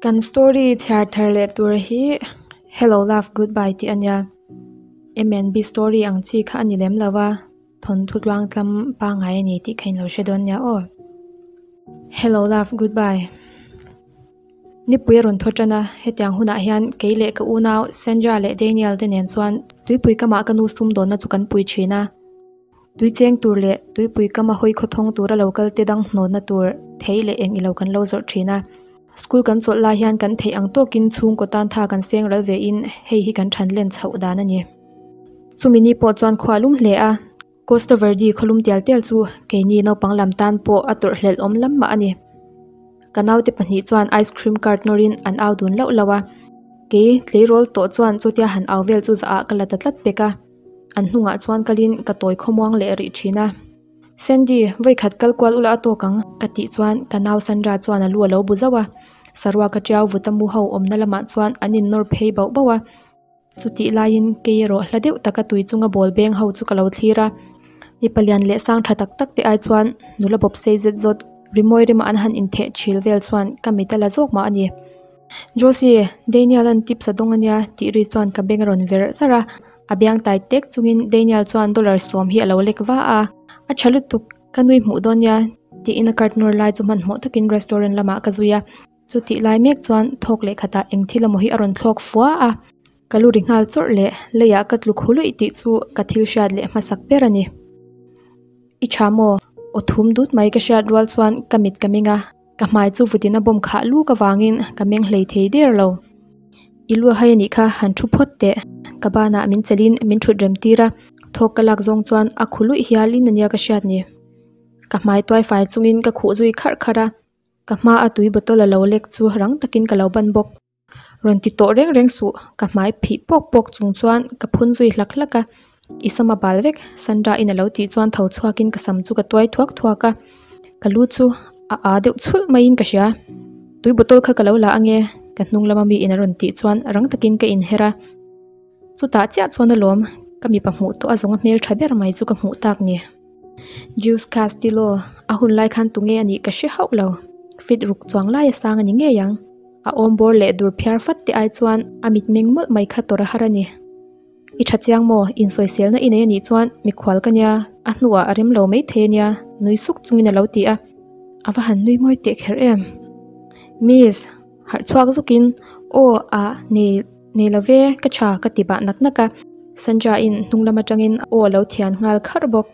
Kan story chhiar thar leh tur hi Hello Love Goodbye tih a nia. M&B story ang chi kha a ni lem lo a, thawnthu tluang tlam pangngai a ni tih kha in lo hre dawn nia aw. Hello Love Goodbye Nipui a rawn thaw tan a, hetiang hunah hian kei leh ka unau Sandra leh Daniel te nen chuan tuipui kamah ka nu sumdawnna chu kan pui thin a. Tui cheng tur leh tuipui kama hawi khawthawng tura lo kal te dang hnawnna tur thei leh eng ilo kan lo zawrh thin a. School kan chawlh lai hian kan theih ang tawkin chhungkaw tan tha kan seng ral ve in hei hi kan than len chhoh dan a ni. Chumi ni pawh chuan khua lum hle a, Costa Verde khawlum tial tial chu keini naupang lam tan pawh a tawrhhlelh awm lam mah a ni. Ka naute pahnih chuan ice cream cart nawrin an au dun lauh lauh a, kei tleirawl tawh chuan chutia han au vel chu zah ah ka la ta tlat pek a. An hnungah chuan kalin ka tawi khawmuang leh rih thin a. Sandy, vawikhat kal kual ula a tawk ang, ka tih chuan ka nau Sandra chuan a lu a lo bu zauh a. Saruak a tiau vut a mu ho awmna lamah chuan an innawr phei bauh bauh a. Chutih laiin kei erawh hla deuh taka tui chunga ball beng ho chu ka lo thlir a. Mipa lian leh sang tha tak tak te ai chuan nula bawp sei zet zawt rimawi rema an han intheh thil vel chuan ka mit a la zawk mah a ni. Josie, Daniel an tips a dawng a nia tih ri chuan ka beng a rawn ver zar a. A biang tai tek chungin Daniel chuan dollar sawm hi a lo lek va a, A tha lutuk, ka nui hmuh dawn nia tiin a card nawr lai chu hmanhmawh takin restaurant lamah ka zui a. Chutih lai mek chuan thawk leh khatah eng thil emaw hi a rawn thlawk fua a, ka lu ri nghal chawrh leh leiah ka tluk hu luih tih chu ka thil hriat leh hmasak ber a ni. I tha maw? Aw thum dut mai ka hriat rual chuan ka mit ka meng a. Ka hmai chu vutin a bawm khah luk avangin ka meng hlei thei der lo. I lu a hai anih kha han thu phawt teh. Ka banah min chelhin min thut rem tir a, thawk ka lak zawng chuan a khu luih hialin ania ka hriat ni. Ka hmai tuai fai chungin ka khuh zui kharh kharh a, ka hma a tui bottle a lo lek chu rang takin ka lo ban bawk. Rawn ti tawh reng reng suh, ka hmai phih pawk pawk chung chuan ka phun zui hlak hlak a, I sam a bal vek, Sandra in a lo tih chuan tho chhuakin ka sam chu ka tuai thuak thuak a, ka lu chu a aa deuh chhulh maiin ka hria. Tui bottle kha ka lo la ange, ka hnung lama mi in a rawn tih chuan rang takin ka inher a. Chutah chiah chuan alawm, ka mipa hmuh tawh a zawnga hmel tha ber mai chu ka hmuh tak ni. Jules Castillo, a hun lai khan tunge a nih ka hre hauh lo. Fit ruk chuang lai a sang a ni ngei ang. A awm bawr leh dur phiar fat te ai chuan a mitmeng mawlh mai kha tawrh a har a ni. I tha chiang maw? Insawiselna i nei a nih chuan mikhual ka nia, a hnuah a rem lo mai thei a nia, nui suk chungin a lo ti a. A va han nui mawi teh kher em? Miss, harh chhuak zukin, Aw, ah, nei, nei lo ve, ka tha, ka ti bah nak nak a. Sandra-in hnung lam atangin aw a lo thian nghal kharh bawk.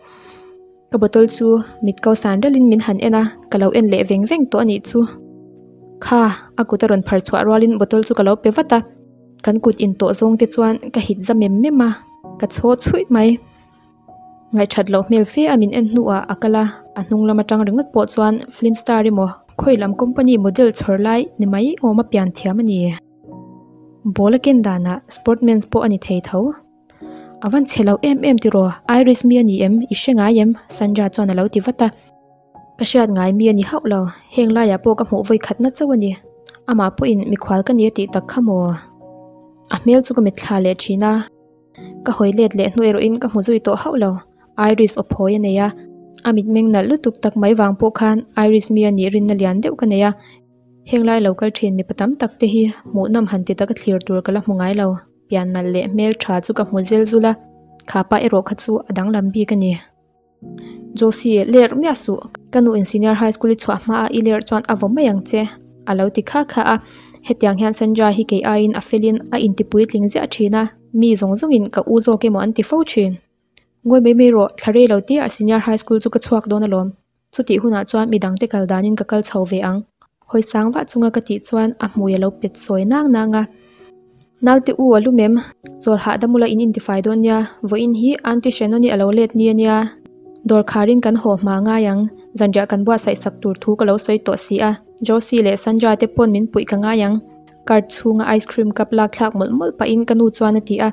Ka bottle chu mit ko san relin min han en a, ka lo en leh veng veng tawh a nih chu. Kha, a kut a rawn phar chhuah rualin bottle chu ka lo pe vat a. Kan kut intawh zawng te chuan ka hit za mem mem a, ka chhaw chhuih mai. Ngaihthat loh hmel fe a min en hnuah a kal a, a hnung lam atang ringawt pawh chuan film star emaw khawi lam company model chhawr lai ni mai awm a pian thiam a ni. Ball a ken danah sportmans pawh a ni thei tho. A van chhe lo em em tiraw, Iris mi a ni em? I hre ngai em? Sandra chuan a lo ti vat a. Ka hriat ngai mi a ni hauh lo, heng laiah pawh ka hmuh vawi khatna chauh a ni. Amah pawhin mikhual ka ni a tih tak kha maw? A hmel chu ka mitthla leh thin a. Ka hawi let leh hnu erawhin ka hmu zui tawh hauh lo. Iris aw phawi a nei a, a mitmeng nalh lutuk tak mai vang pawh khan Iris mi a nih rinna lian deuh ka nei a. Heng lai lo kal thin mipa tam tak te hi hmuhnawm han ti taka thlir tur ka la hmu ngai lo. Pian nalh leh hmel tha chu ka hmu zel zul a, khapa erawh kha chu a danglam bik a ni. Josie, ler miah suh, ka nu in senior high school i chhuah hma a i ler chuan a vaw mai ang che, a lo ti kha kha a. Hetiang hian Sandra hi kei aiin a felin a intipuitling ziah thin a, mi zawng zawngin ka u zawk emaw an ti fo thin. Ngawi mai mai rawh, thla rei lo te ah senior high school chu ka chhuak dawn alawm. Chutih hunah chuan midangte kal danin ka kal chho ve ang. Hawi sang vah chunga ka tih chuan a hmui a lo pet sawi nang nang a. Naute u a lum em? Chawl hahdam ula in intifai dawn nia, vawiin hi Aunty Shannon-i a lo let ni a nia. Dawr kharin kan haw hma ngai ang, zanriah kan buatsaih sak tur thu ka lo sawi tawh si a. Josie leh Sandra te pawn min puih ka ngai ang. Cart chhunga ice cream cup lak thlak mawlh mawlh pahin ka nu chuan a ti a.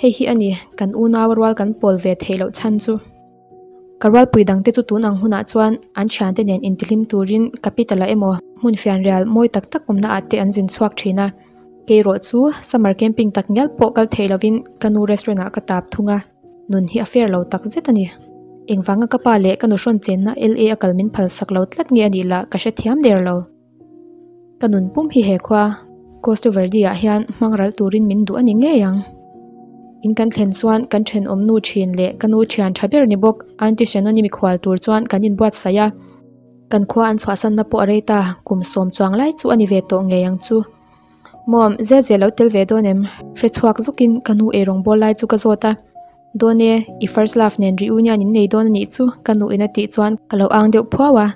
Hei hi a ni, kan unau rual kan pawl ve theih loh chhan chu. Ka rualpui dangte chu tun ang hunah chuan an thiante nen intihlim turin capital-ah emaw hmun fianrial mawi tak tak awmna ah te an zin chhuak thin a. Keirawh chu summer camping tak ngial pawh kal theih lovin ka nu restaurant ah ka tap thung a, nun hi a fair lo tak zet a ni. Engvanga ka pa leh ka nu hrawn chenna LA a kal min phal sak lo tlat nge a nih lah ka hrethiam der lo. Ka nun pum hi he khua Costa Verde ah hian hmang ral turin min duh a ni ngei ang. In kan thlen chuan kan thenawm nu thin leh ka nu thian tha ber ni bawk Aunty Shannon-i mikhual tur chuan kan inbuatsaih a. Kan khua an chhuahsanna pawh a rei ta, kum sawm chuang lai chu a ni ve tawh ngei ang chu. Mawm, zel zel lo tel ve dawn em? Hre chhuak zukin ka nu eirawng bawl lai chu ka zawt a. Dawn e, i first love nen reunion in nei dawn a nih chu, ka nu in a tih chuan ka lo ang deuh phuau a.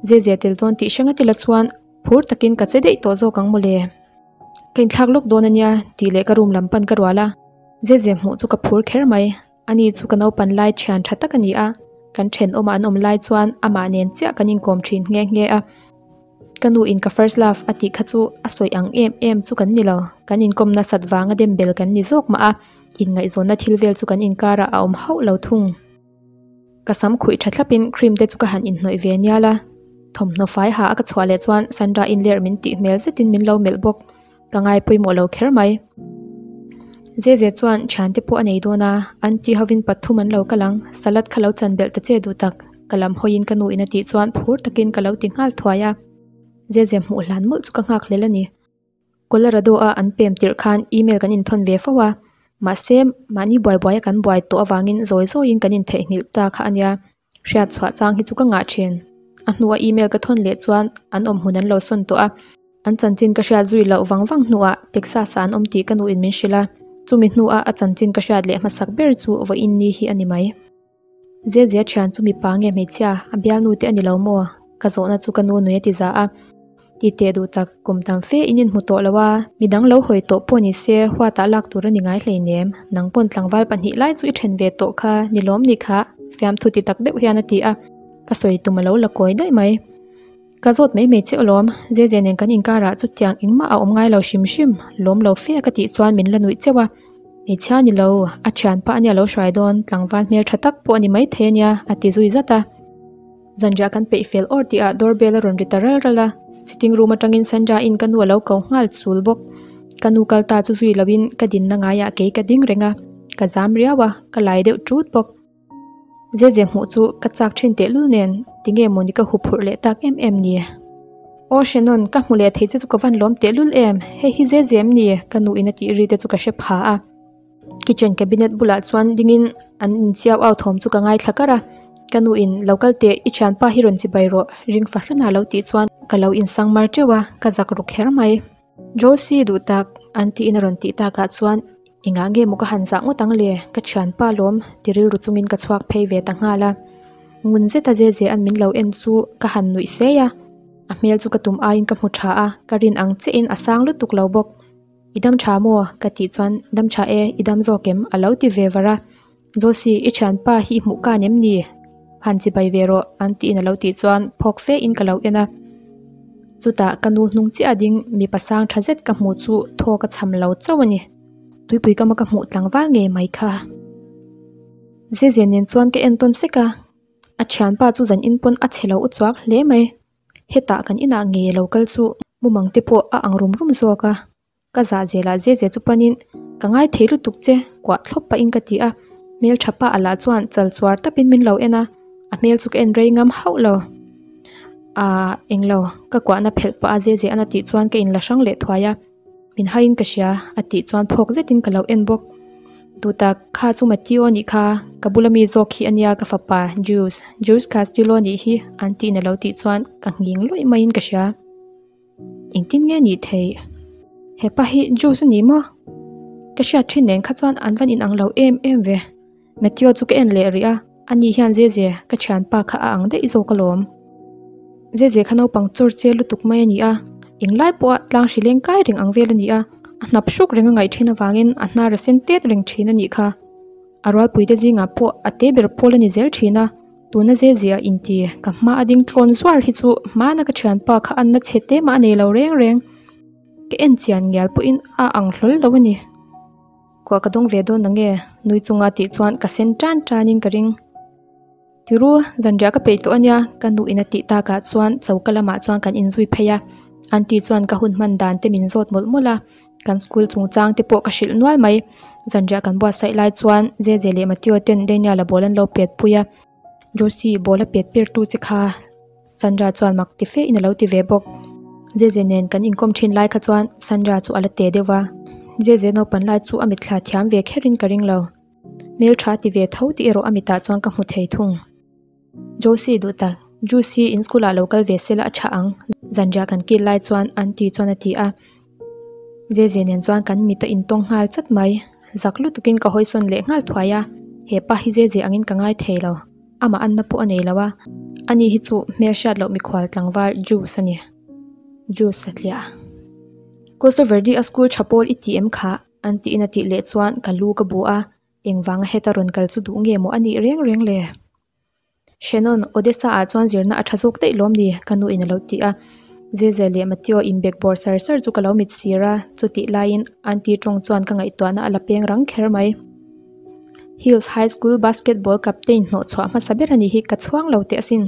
Zia zia tel dawn tih hre ngat ila chuan phur takin ka che daih tawh zawk ang mawle. Ka inthlak lawk dawn a nia tih leh ka room lam pan ka rual a. Zia zia hmuh chu ka phur kher mai. Ani chu ka naupan lai thian tha tak a ni a, kan thenawmah an awm lai chuan amah nen chiah kan inkawm thin nghe nghe a. Ka nu in ka first love a tih kha chu a sawi ang em em chu kan ni lo, kan inkawm nasat vanga dem bel kan ni zawk mah a, inngaihzawnna thil vel chu kan inkarah a awm hauh lo thung. Ka sam khuih tha thlapin cream te chu ka han inhnawih ve nial a, thawmhnaw fai ha a ka chhuah leh chuan Sandra inlerh min tih hmel zetin min lo melh bawk. Ka ngai pawimawh lo kher mai. Zeze chuan thiante pawh a nei dawn a, aunty hovin pathum an lo kal ang, salad kha lo chan belh ta che duh tak, ka lam hawiin ka nu in a tih chuan phur takin ka lo ti nghal thuai a. Zeze hmuh hlan mawlh chu ka nghak hlel a ni. Colorado a an pem tirh khan email kan inthawn ve fo a, mahse mahni buai buaia kan buai tawh avangin zawi zawiin kan intheihnghilh ta kha a nia. Hriat chhuah chang hi chu ka ngah thin. A hnua email ka thawn leh chuan an awm hmun an lo sawn tawh a. An chanchin ka hriat zui loh vang vang hnuah Texas ah an awm tih ka nuin min hrilh a. Chumi hnua a chanchin ka hriat leh hmasak ber chu vawiin ni hi a ni mai. Zezia thian chu mipa nge hmeichhia a bialnu te a ni lo maw? Ka zawhna chu ka nu nui a ti za a. Ti teh duh tak, kum tam fe in inhmu tawh lo a, midang lo hawi tawh pawh ni se huatah lak tur a ni ngai hleinem, nang pawn tlangval pahnih lai chu i then ve tawh kha ni lawm ni kha, fiamthu ti tak deuh hian a ti a, ka sawi tum a lo la kawi daih mai. Ka zawt mai mai che alawm, Zeze nen kan inkarah chutiang engmah a awm ngai lo hrim hrim, lawm lo fe a ka tih chuan min la nuih cheuh a, hmeichhia ni lo, a thianpa a nia lo hruai dawn, tlangval hmeltha tak pawh a ni maithei a nia, a ti zui zat a. Zanriah kan peih fel awr tih ah door bell a rawn ri ta ral ral a, sitting room atangin Sandra in ka nu a lo ko nghal chul bawk. Ka nu kal ta chu zui loin ka dinna ngaiah kei ka ding reng a, ka zam riau a, ka lai deuh tut bawk. Zeze hmuh chu ka chak thin tehlul nen tinge mawni ka huphurh leh tak em em ni. Aw Shannon, ka hmu leh thei che chu ka van lawm tehlul em, hei hi Zeze em ni? Ka nu in a tih ri te chu ka hre pha a. Kitchen cabinet bulah chuan dingin an inchiau au thawm chu ka ngaithla kar a, ka nu in lo kal teh i thianpa hi rawn chibai rawh ring fahran a lo tih chuan ka lo insang mar teuh a, ka zak ru kher mai. Josie duh tak an tiin a rawn tih takah chuan engah nge maw ka han zah ngawt ang le, ka thianpa lawm ti rilru chungin ka chhuak phei ve ta nghal a. Ngun zeta ze ze an min lo en chu ka han nuih sei a, a hmel chu ka tum aiin ka hmu tha a, ka rin ang chiahin a sang lutuk lo bawk. I dam tha maw? Ka tih chuan Dam tha e, i dam zawk em? A lo ti ve var a. Josie, i thianpa hi i hmuh kan em ni? Han chibai ve rawh an tiin a lo tih chuan phawk fe in ka lo en a. Chutah ka nu hnung chiah ding mipa sang tha zet ka hmuh chu thaw ka cham lo chauh a ni. Tuipui kama ka hmuh tlangval ngei mai kha. Zezia nen chuan ka en tawn sek a, a thianpa chu zan in pawn a chhe lo uchuak hle mai. Hetah kan inah ngei lo kal chu mumang te pawh a ang rum rum zawk a, ka zah zelah zeh zeh chu panin ka ngai thei lutuk che kuah thlawp pahin ka ti a, hmeltha pa alah chuan chal chuar tapin min lo en a, a hmel chu ka en rei ngam hauh lo. Aaa englo ka kuahna phelh pah a zeh zeh an a tih chuan ka inla hrang leh thuai a. Min haiin ka hria, a tih chuan phawk zetin ka lo en bawk. Duhtak, kha chu Mateo nih kha, ka bula mi zawk hi a nia ka fapa, Jules, Jules Castillo nih hi, an tih na lo tih chuan ka nghing luih maiin ka hria. Engtin nge nih theih? Hepa hi Jules a ni maw? Ka hriat thin nen kha chuan an van inang lo em em ve. Mateo chu ka en leh rih a, ani hian Zeze, ka thianpa kha a ang daih zawk alawm. Zeze kha naupang chawr che lutuk mai a ni a, englai pawha tlang hri leng kai reng ang vel a ni a, a hnap hruk reng a ngaih thin avangin a hnar a sen tet reng thin a nih kha. A rualpuite zingah pawh a te ber pawl a ni zel thin a, tuna Zeze a inti ka hma a ding tlawn zuar hi chu hmana ka thianpa kha anna chhe te mah a nei lo reng reng. Ka en chian ngial pawhin a ang hlawl lo a ni. Kuah ka dawng ve dawn nange? Nui chunga tih chuan ka sen tan tanin ka ring. Tiru, zanriah ka peih tawh ania, ka nu in a tih takah chuan choka lamah chuan kan inzui phei a. Aunty chuan ka hun hman dan te min zawt mawlh mawlh a, kan school chungchang te pawh ka hrilh nual mai. Zanriah kan buatsaih lai chuan Zeze leh Mateo ten Daniel-a ball an lo pet pui a. Josie, ball a pet per tu che kha Sandra chuan mak ti fe in a lo ti ve bawk. Zeze nen kan inkawm thin lai kha chuan Sandra chu a la te deuh va, Zeze naupan lai chu a mitthla thiam ve kherin ka ring lo. Hmeltha ti ve tho tih erawh a mitah chuan ka hmu thei thung. Josie duh tak, Juice hi in school ah lo kal ve sela a tha ang, zanriah kan kil lai chuan aunty chuan a ti a. Zeze nen chuan kan mit a intawng nghal chat mai. Zak lutukin ka hawisawn leh nghal thuai a, hepa hi Zeze angin ka ngai thei lo. Amah anna pawh a nei lo a, ani hi chu hmel hriat loh mikhual tlangval Juice a ni. Juice satliah. Costa Verde a school tha pawl i ti em khah? An tiin a tih leh chuan ka lu ka bu a, engvanga heta rawn kal chu duh nge maw a nih reng reng le? Shannon, Odessa ah chuan zirna a tha zawk daih lawm ni? Ka nu in a lo ti a. Zeze leh Mateo inbek bawr sar sar chu ka lo mit sir a, chutih laiin Aunty tawng chuan ka ngaihtuahna a la peng rang kher mai. Hills High School basketball captain hnawh chhuah hmasa ber a nih hi ka chhuang lo teh asin.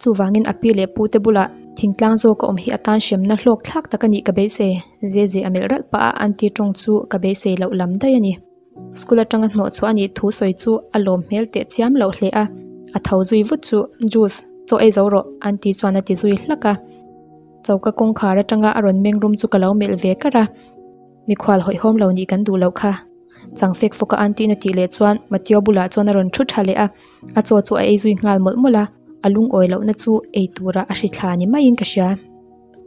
Chuvangin a pi leh pu te bulah thingtlang zawk a awm hi a tan hremna hlawk thlak tak a nih ka beisei. Zeze a melh ralh pah a, aunty tawng chu ka beisei loh lam daih a ni. School atanga hnawh chhuah a nih thu sawi chu a lawm hmel teh chiam loh hle a, a tho zui vut chu, Juice, chaw ei zo rawh, aunty chuan a ti zui hlak a. Choka kawngkhar atanga a rawn meng rum chu ka lo melh ve kar a, mikhual hawihhawm lo nih kan duh loh kha. Chang fek fawk a aunty in a tih leh chuan Mateo bulah chuan a rawn thu tha leh a, a chaw chu a ei zui nghal mawlh mawlh a, a lungawi lohna chu ei tura a hri thla ni maiin ka hria.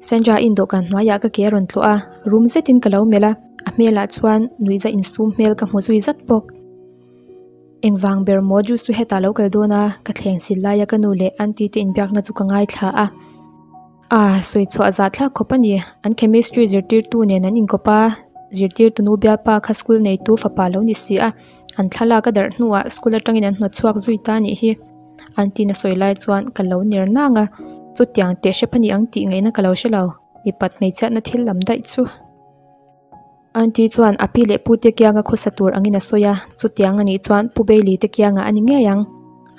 Sandra in dawhkan hnuaiah ka ke a rawn tlawh a, rum zetin ka lo melh a, a hmelah chuan nuihza insum hmel ka hmu zui zat bawk. Engvang ber maw juice chu hetah lo kal dawn a, ka thleng sil laia ka nu leh aunty te inbiakna chu ka ngaithla a. Ah, sawi chhuah zah thlak khawp a ni, an chemistry zirtirtu nen an inkawp a, zirtirtu nu bialpa kha school neitu fapa lo ni si a, an thlalak a darh hnuah school atangin an hnawt chhuak zui ta a nih hi. Aunty na sawi lai chuan ka lo ner nang a, chutiang teh hrep a ni ang tih ngaihna ka lo hre lo, mipat hmeichhiatna thil lam daih chu. Aunty chuan a pi leh pu te kianga khawsa tur angin a sawi a, chutiang a nih chuan Pu Bailey te kiangah a ni ngei ang.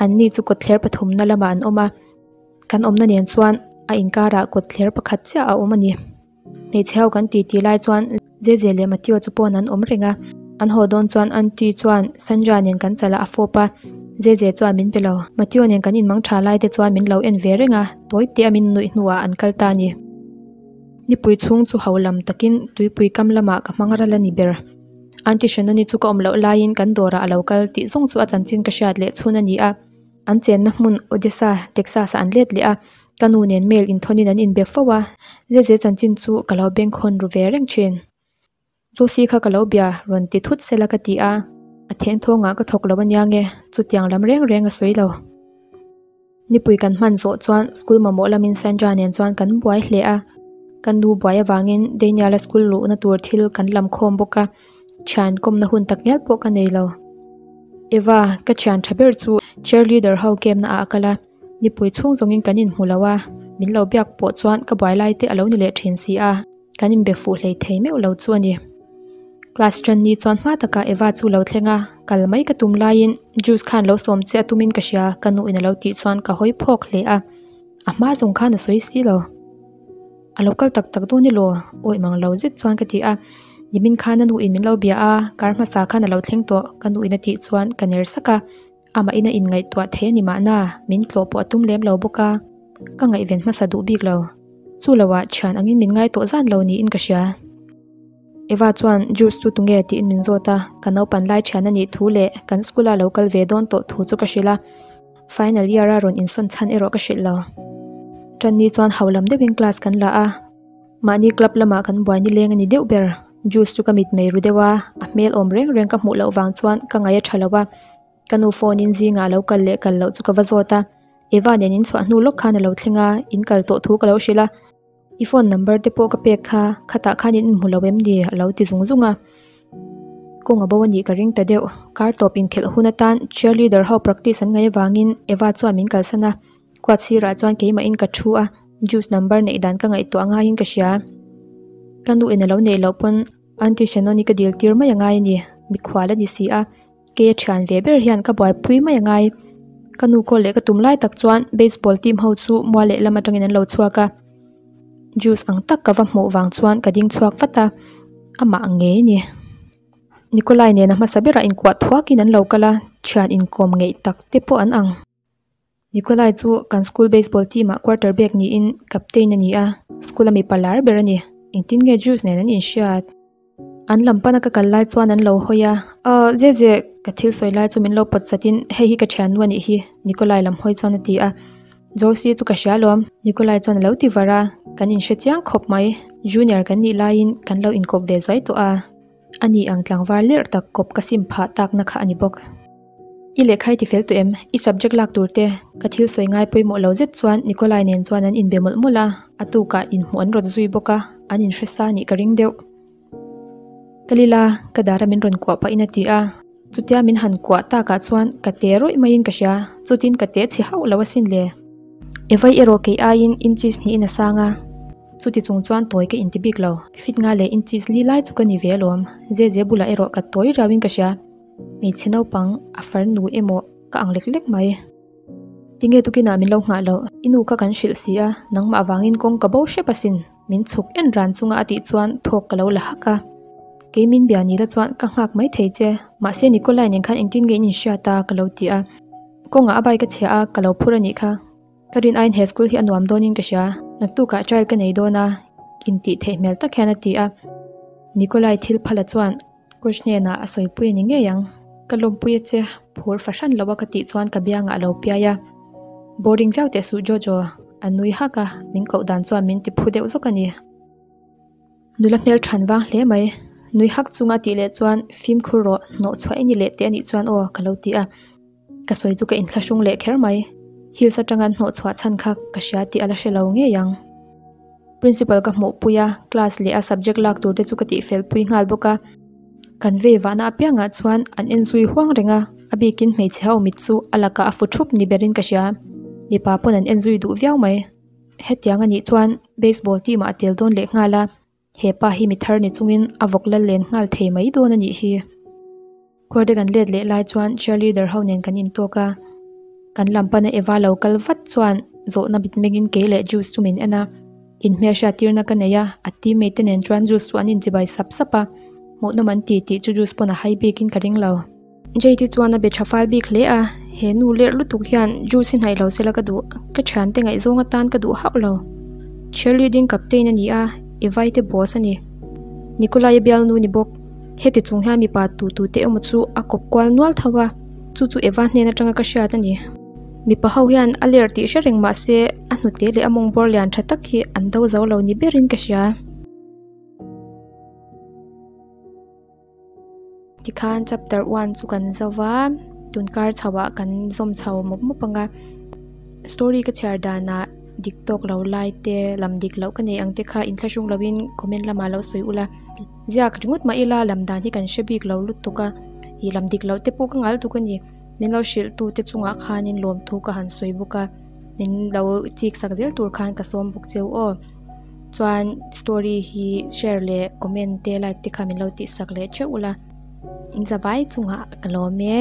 Anni chu kawtthler pathumna lamah an awm a, kan awmna nen chuan a inkarah kawtthler pakhat chiah a awm a ni. Hmeichhe ho kan titi lai chuan Zeze leh Mateo chu pawn an awm reng a, an haw dawn chuan Aunty chuan Sandra nen kan chalah a fawp a, Zeze chuan min pe lo. Mateo nen kan inmang tha lai te chuan min lo en ve reng a, tawi te a min nuih hnuah an kal ta a ni. Nipui chhung chu ho lam takin tuipui kam lamah ka hmang ral a ni ber. Aunty Shanoni chu ka awm loh laiin kan dawrah a lo kal tih zawng chu a chanchin ka hriat leh chhun a ni a. An chenna hmun Odessa, Texas ah an let leh a, ka nu nen mail inthawnin an inbe fo a, Zeze chanchin chu ka lo bengkhawn ru ve reng thin. Josie kha ka lo bia rawn ti thut sela ka ti a, a thengthawngah ka thawk lo ania nge, chutiang lam reng reng a sawi lo. Nipui kan hman zawh chuan school mamawh lamin Sandra nen chuan kan buai hle a, ka nu buai avangin Daniel-a school luhna tur thil kan lam khawm bawk a, Thian kawmna hun tak ngial pawh ka nei lo. Eva, ka thian tha ber chu cheerleader ho game na ah a kal a, nipui chhung zawngin kan inhmu lo a, min lo biak pawh chuan ka buai lai te a lo ni leh thin si a, kan inbe fuh hlei thei meuh lo chu a ni. Class tan ni chuan hma takah Eva chu lo thleng a, kal mai ka tum laiin juice khan lo sawm che a tumin ka hria, ka nu in a lo tih chuan ka hawi phawk hle a, a hma zawng khan a sawi si lo. A lo kal tak tak dawn elaw? Awih mang lo zet chuan ka ti a. Nimin khan a nuin min lo bia a, kar hmasa khan a lo thleng tawh ka nuin a tih chuan ka ner sak a. Amah in a inngaihtuah thei a ni mahna, min tlawh pawh a tum lem lo bawk a. Ka ngaihven hmasa duh bik lo. Chu loah thian angin min ngai tawh zan lo niin ka hria. Eva chuan Juice chu tunge tiin min zawt a, ka naupan lai thian a nih thu leh kan school a lo kal ve dawn tawh thu chu ka hrilh a. Final year a rawn insawn chhan erawh ka hrilh lo. Tanni chuan hau lam deuhin class kan la a, mahni club lamah kan buai nileng a ni deuh ber. Juice chu ka mit mei ru deuh a, a hmel awm reng reng ka hmuh loh vang chuan ka ngaih a tha lo a. Ka nu phone in zingah a lo kal leh kal loh chu ka va zawt a, Eva nen in chhuah hnu lawk khan a lo thleng a, in kal tawh thu ka lo hrilh a. I phone number te pawh ka pek kha, khatah khan in inhmu lo em ni? a lo ti zung zung a. Kawng a bo a nih ka ring ta deuh. Kar tawp inkhelh hun atan cheerleader ho practice an ngaih avangin Eva chuan min kalsan a. Quad sirah chuan keimahin ka thu a, juice number neih dan ka ngaihtuah ngaiin ka hria. Ka nu in a lo neih loh pawn Aunty Shannon-i ka dil tir mai a ngai a ni, mikhual a ni si a. Kei a thian ve ber hian ka buaipui mai a ngai. Ka nu call leh ka tum lai tak chuan baseball team ho chu mual leh lam atangin an lo chhuak a. Juice ang tak ka va hmuh vang chuan ka ding chhuak vat a, amah ngei a ni. Nikolai nena hmasa berah inkuah thuakin an lo kal a, thian inkawm ngeih tak te pawh an ang. Nikolai chu kan school baseball team ah quarter back niin captain a ni a, school a mipa lar ber a ni. Engtin nge Juice nen an inhriat? An lam pana ka kal lai chuan an lo hawi a, Aw Zeze, ka thil sawi lai chu min lo pawt chatin hei hi ka thiannu a nih hi, Nikolai lam hawi chuan a ti a. Josie chu ka hria alawm, Nikolai chuan a lo ti var a, kan inhre chiang khawp mai, junior kan nih laiin kan lo inkawp ve zuai tawh a. A ni ang tlangval lerh tak kawp ka sim phah takna kha a ni bawk. I lehkha i ti fel tawh em? I subject lak tur te ka thil sawi ngai pawimawh lo zet chuan Nikolai nen chuan an inbe mawlh mawlh a, a tukah inhmuh an rawt zui bawk a, an inhre sa nih ka ring deuh. Ka lila, ka dara min rawn kuah pahin a ti a, chutia min han kuah takah chuan ka te rawih maiin ka hria, chutin ka te chhe hauh lo asin le. Evai erawh kei aiin inches hnihin a sang a. Chuti chung chuan tawi ka inti bik lo. Fit nga leh inches li lai chu ka ni ve alawm. Zeze bulah erawh ka tawi riauin ka hria. Hmeichhe naupang a farnu emaw ka ang lek lek mai. Tinge tukinah min lo nghah loh. I nu kha kan hrilh si a, nangmah avangin kawng ka bo hrep asin. Min chhuk en ran chunga a tih chuan thawk ka lo la hak a. Kei min bia ni la chuan ka nghak mai thei che. Mahse Nikolai nen khan engtin nge in inhriat a ka lo ti a. Kawngah a bike a chhia a, ka lo phur a nih kha. Ka rin aiin he school hi a nuam dawnin ka hria, naktukah trial ka nei dawn a, intih theih hmel tak hian a ti a. Nikolai thil phala chuan coach hnenah a sawipui a ni ngei ang. Ka lawmpui a che, phur fahran lo a ka tih chuan ka biangah a lo piai a. Boring viau teh suh Jojo, a nui hak a, min koh dan chuan min ti phu deuh zawk a ni. Nula hmel than vang hle mai, nui hak chunga tih leh chuan fimkhur rawh hnawh chhuah i ni leh teh a nih chuan aw ka lo ti a. Ka sawi chu ka inthlahrung leh kher mai. Hills atanga an hnawh chhuah chhan kha ka hria tih a la hre lo ngei ang. Principal ka hmuh pui a, class leh a subject lak tur te chu ka tih fel pui nghal bawk a. Kan vei vahna apiangah chuan an en zui huang reng a, a bikin hmeichhe ho mit chu a lakah a fu thup ni berin ka hria. Mipa pawn an en zui duh viau mai. Hetiang a nih chuan baseball team ah a tel dawn leh nghal a. He pa hi mi thar ni chungin a vawk lal len nghal thei mai dawn a nih hi. Khuarte kan let leh lai chuan cheerleader ho nen kan intawk a, kan lam pana Eva lo kal vat chuan zawhna mitmengin kei leh Juice chu min en a, inhmelhriat tirna ka nei a, a teammate te nen chuan Juice chu an inchibai sap sap a, hmuhnawm an ti tih chu Juice pawn a hai bikin ka ring lo. Jade chuan a be tha fal bik hle a, he nu lerh lutuk hian Juice hi hnaih lo sela ka duh, ka thiante ngaihzawng atan ka duh hauh lo. Cheerleading captain a ni a, Evai te boss a ni. Nikolai a bialnu ni bawk. Heti chung hian mipa tu tu te emaw chu a kawp kual nual tho a, chu chu Eva hnen atanga ka hriat a ni. Mipa ho hian a ler tih hre reng mah se a hnute leh a mawng bawr lian tha tak hi an do zo lo ni berin ka hria. Tikhan chapter one chu kan zo va tunkar chho ah kan zawm chho mawp mawp ang a story ka chhiar danah dik tawk lo lai te lam dik loh ka nei ang te kha inthlahrung lo in comment lamah lo sawi ula ziak ringawt mah ila lam dan hi kan hre bik lo lutuk a ih lam dik loh te pawh ka ngal tuk a ni min lo hrilh tu te chungah khanin lawmthu ka han sawi bawk a min lo chik sak zel tur khan ka sawm bawk cheu aw. Chuan story hi share leh comment te like te kha min lo tih sak leh theuh ula in zavai chungah ka lawm e.